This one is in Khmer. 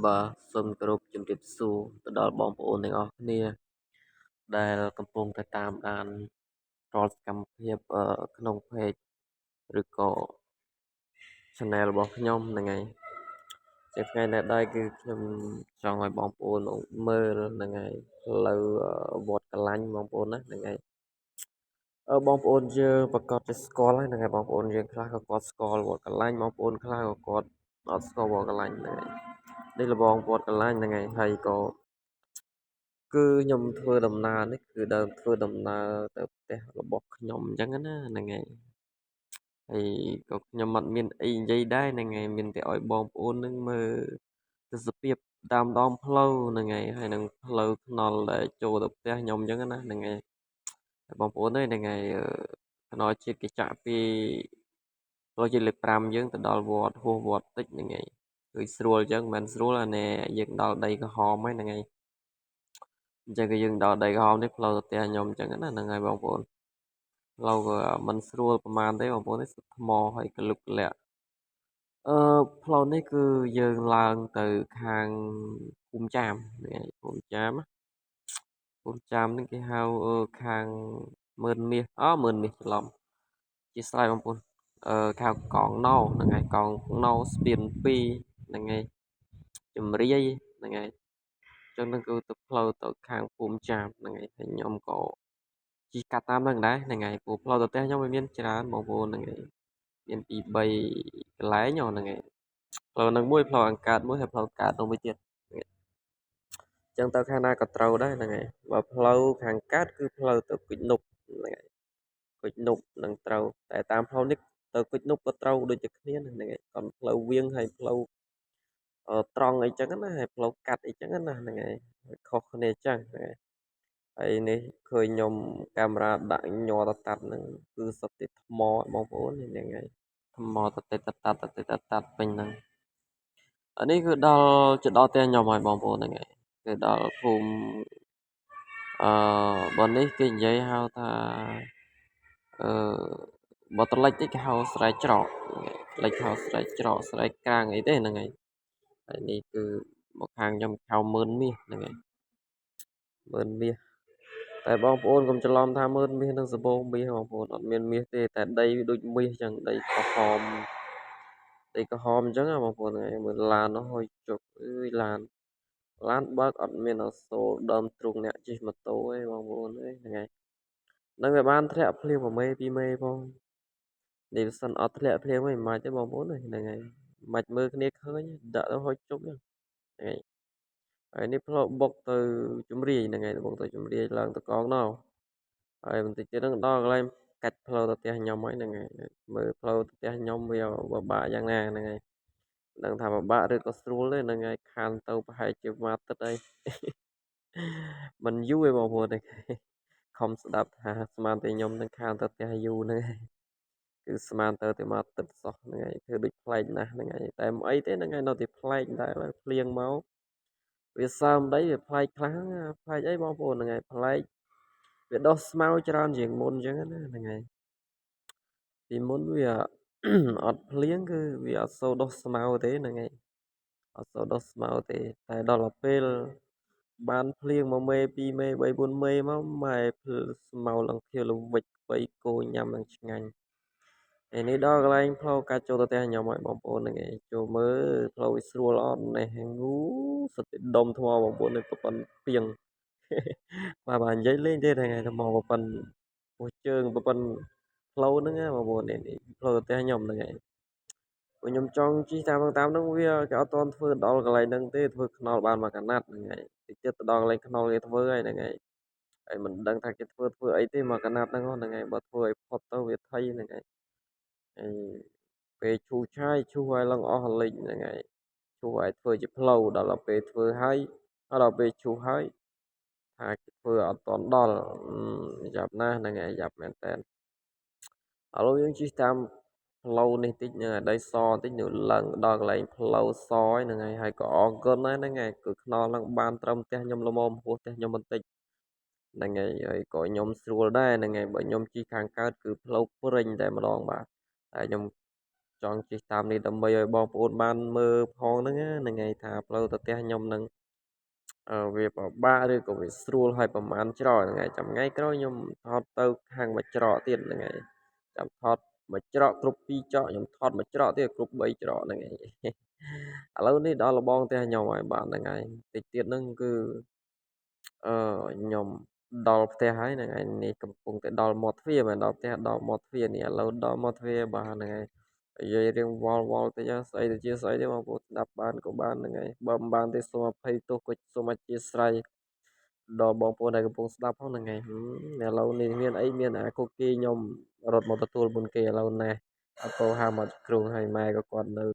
បាទសូមគោរពជំរាបសួរទៅដល់បងប្អូនទាំងអស់គ្នាដែលកំពុងតែតាមដានរាល់សកម្មភាពក្នុង page ឬក៏ channel របស់ខ្ញុំហ្នឹងហើយជាថ្ងៃនេះដែរគឺខ្ញុំចង់ឲ្យបងប្អូនមើលហ្នឹងហើយផ្លូវវត្តកលាញ់បងប្អូនណាហ្នឹងហើយបងប្អូនយើងប្រកាសជាស្គាល់ហើយហ្នឹងហើយបងប្អូនយើងខ្លះក៏គាត់ស្គាល់វត្តកលាញ់បងប្អូនខ្លះក៏គាត់អត់ស្គាល់វត្តកលាញ់ហ្នឹងហើយនេះលបងវត្តកលាញ់ហ្នឹងហើយហើយក៏គឺខ្ញុំធ្វើដំណើរនេះគឺដើមធ្វើដំណើរទៅផ្ទះរបស់ខ្ញុំអញ្ចឹងណាហ្នឹងហើយហើយក៏ខ្ញុំអត់មានអីនិយាយដែរហ្នឹងហើយមានតែឲ្យបងប្អូននឹងមើលទស្សភាពតាមដងផ្លូវហ្នឹងហើយហើយនឹងផ្លូវថ្នល់ដែលចូលទៅផ្ទះខ្ញុំអញ្ចឹងណាហ្នឹងហើយបងប្អូនអើយហ្នឹងហើយថ្នល់ជាតិគេចាក់ពីផ្លូវជាតិលេខ5យើងទៅដល់វត្តហួសវត្តតិចហ្នឹងហើយគឺស្រួលអញ្ចឹងមិនស្រួលអានេះយើងដល់ដីក្រហមហើយហ្នឹងហើយអញ្ចឹងគឺយើងដល់ដីក្រហមនេះផ្លូវទៅផ្ទះខ្ញុំអញ្ចឹងណាហ្នឹងហើយបងប្អូនផ្លូវក៏មិនស្រួលប្រហែលទេបងប្អូននេះថ្មហើយកលុកលាក់ផ្លូវនេះគឺយើងឡើងទៅខាងភូមិចាមហ្នឹងហើយភូមិចាមភូមិចាមនេះគេហៅខាងម៉ឺនមាសអូម៉ឺនមាសច្រឡំជាស្រ័យបងប្អូនខាងកងណៅហ្នឹងហើយកងណៅស្ពាន2ហ្នឹងហើយជំរាយហ្នឹងហើយចឹងហ្នឹងគឺទៅផ្លូវទៅខាងភូមិចាមហ្នឹងហើយហើយខ្ញុំក៏ជិះកាត់តាមហ្នឹងដែរហ្នឹងហើយព្រោះផ្លូវទៅផ្ទះខ្ញុំវាមានច្រើនបងប្អូនហ្នឹងហើយមានពី3កន្លែងហ្នឹងហើយផ្លូវហ្នឹងមួយផ្លូវអង្កើតមួយហើយផ្លូវកើតនោះមួយទៀតចឹងទៅខាងណាក៏ត្រូវដែរហ្នឹងហើយបើផ្លូវខាងកើតគឺផ្លូវទៅគុជនប់ហ្នឹងហើយគុជនប់នឹងត្រូវតែតាមផ្លូវនេះទៅគុជនប់ក៏ត្រូវដូចតែគ្នាហ្នឹងហើយគាត់ផ្លូវវៀងហើយផ្លូវត្រង់អីចឹងណាហើយផ្លូវកាត់អីចឹងណាហ្នឹងហើយខុសគ្នាចឹងហ្នឹងហើយហើយនេះឃើញខ្ញុំកាមេរ៉ាដាក់ញ័រតតាត់ហ្នឹងគឺសុទ្ធតែថ្មបងប្អូនហ្នឹងហើយថ្មតតិតតាត់តតិតតាត់ពេញហ្នឹងអានេះគឺដល់ជិតដល់ផ្ទះខ្ញុំហើយបងប្អូនហ្នឹងហើយគឺដល់ភូមិបើនេះគេនិយាយហៅថាអឺបើតលិចតិចគេហៅស្រែច្រកលិចហៅស្រែច្រកស្រែក្រាំងអីទេហ្នឹងហើយហើយនេះគឺមកខាងខ្ញុំហៅម៉ឺនមាសហ្នឹងហើយម៉ឺនមាសតែបងប្អូនកុំច្រឡំថាម៉ឺនមាសនិងសបោមាសបងប្អូនអត់មានមាសទេតែដីវាដូចមាសចឹងដីក្រហមដីក្រហមអញ្ចឹងណាបងប្អូនហ្នឹងហើយមើលឡាននោះហុយជុកអើយឡានឡានបើកអត់មានអសូរដើមទ្រូងអ្នកជិះម៉ូតូទេបងប្អូនអើយហ្នឹងហើយនឹងវាបានធ្លាក់ភ្លៀងមួយមេពីរមេផងនេះបើសិនអត់ធ្លាក់ភ្លៀងវិញមិនទេបងប្អូនហ្នឹងហើយមិនមើលគ្នាឃើញដាក់ទៅហុយជុកហ្នឹងហើយហើយនេះផ្លូវបុកទៅជំរាយហ្នឹងហើយបុកទៅជំរាយឡើងទៅកងណៅហើយបន្តិចទៀតហ្នឹងដល់កន្លែងកាច់ផ្លូវទៅផ្ទះខ្ញុំហើយហ្នឹងហើយមើលផ្លូវទៅផ្ទះខ្ញុំវាពិបាកយ៉ាងណាហ្នឹងហើយដឹងថាពិបាកឬក៏ស្រួលទេហ្នឹងហើយខានទៅប្រហែលជាមួយអាទិត្យអីមិនយូរទេបងប្អូនហ្នឹងខំស្ដាប់ថាស្មានតែខ្ញុំនឹងខានទៅផ្ទះយូរហ្នឹងហើយគឺស្មានទៅតែមួយអាទិត្យសោះហ្នឹងហើយធ្វើដូចប្លែកណាស់ហ្នឹងហើយតែមិនអីទេហ្នឹងហើយនៅតែប្លែកតែភ្លៀងមកវាសើមដីវាប្លែកខ្លះប្លែកអីបងប្អូនហ្នឹងហើយប្លែកវាដុះស្មៅច្រើនជាងមុនអញ្ចឹងណាហ្នឹងហើយពីមុនវាអត់ភ្លៀងគឺវាអត់សូវដុះស្មៅទេហ្នឹងហើយអត់សូវដុះស្មៅទេតែដល់ទៅពេលបានភ្លៀងមួយមេពីរមេ3 4មេមកម៉ែភ្លស្មៅឡើងខៀវល្វិចខ្វៃគោញ៉ាំឡើងឆ្ងាញ់ឯនេះដល់កន្លែងផ្លូវកាត់ចូលទៅផ្ទះខ្ញុំហើយបងប្អូនហ្នឹងឯងចូលមើលផ្លូវវាស្រួលអត់នេះងូសុទ្ធតែដុំថ្មបងប្អូននេះប្រព័ន្ធពីងបាទបាទនិយាយលេងទេហ្នឹងហើយថ្មប្រព័ន្ធពោះជើងប្រព័ន្ធផ្លូវហ្នឹងណាបងប្អូននេះផ្លូវទៅផ្ទះខ្ញុំហ្នឹងឯងព្រោះខ្ញុំចង់ជិះតាមតាមហ្នឹងវាគេអត់ទាន់ធ្វើដល់កន្លែងហ្នឹងទេធ្វើខ្នល់បានមួយកណាត់ហ្នឹងហើយតិចទៀតទៅដល់កន្លែងខ្នល់គេធ្វើហើយហ្នឹងហើយហើយមិនដឹងថាគេធ្វើធ្វើអីទេមកកណាត់ហ្នឹងហ្នឹងហើយបើធ្វើឲ្យផុតទៅវាថៃហ្នឹងហើយហើយពេលឈូសឆាយឈូសឲ្យឡើងអស់លិចហ្នឹងហើយឈូសឲ្យធ្វើជាផ្លូវដល់ទៅពេលធ្វើហើយដល់ពេលឈូសហើយថាគេធ្វើអត់ទាន់ដល់យ៉ាប់ណាស់ហ្នឹងហើយយ៉ាប់មែនតើឥឡូវយើងជិះតាមផ្លូវនេះតិចនឹងដីសតិចនៅឡើងដល់កន្លែងផ្លូវសហ្នឹងហើយហើយក៏អរគុណដែរហ្នឹងហើយគឺខ្នល់ឡើងបានត្រឹមផ្ទះខ្ញុំល្មមហួសផ្ទះខ្ញុំបន្តិចហ្នឹងហើយហើយក៏ខ្ញុំស្រួលដែរហ្នឹងហើយបើខ្ញុំជិះខាងកើតគឺផ្លូវព្រិញតែម្ដងបាទតែខ្ញុំ ចង់ជិះតាមនេះដើម្បីឲ្យបងប្អូនបានមើលផងហ្នឹងណាហ្នឹងហើយថាផ្លូវទៅផ្ទះខ្ញុំនឹងវាពិបាកឬក៏វាស្រួលហើយប្រហែលច្រកហ្នឹងហើយចាំថ្ងៃក្រោយខ្ញុំថតទៅខាងមួយច្រកទៀតហ្នឹងហើយចាំថតមួយច្រកគ្រប់2ច្រកខ្ញុំថតមួយច្រកទៀតគ្រប់3ច្រកហ្នឹងហើយឥឡូវនេះដល់របងផ្ទះខ្ញុំហើយបាទហ្នឹងហើយតិចទៀតហ្នឹងគឺអឺខ្ញុំដល់ផ្ទះហើយហ្នឹងហើយនេះកំពុងតែដល់មាត់ទ្វារមិនដល់ផ្ទះដល់មាត់ទ្វារនេះឥឡូវដល់មាត់ទ្វារបាទហ្នឹងហើយនិយាយរៀងវល់វល់តិចស្អីទៅជាស្អីទេបងប្អូនស្ដាប់បានក៏បានហ្នឹងហើយបើមិនបានទេសូមអភ័យទោសក៏សូមអធ្យាស្រ័យដល់បងប្អូនដែលកំពុងស្ដាប់ផងហ្នឹងហើយឥឡូវនេះមានអីមានអាគុកគីខ្ញុំរត់មកទទួលមុនគេឥឡូវណែអត់ពោហាមកគ្រូហើយម៉ែក៏គាត់នៅ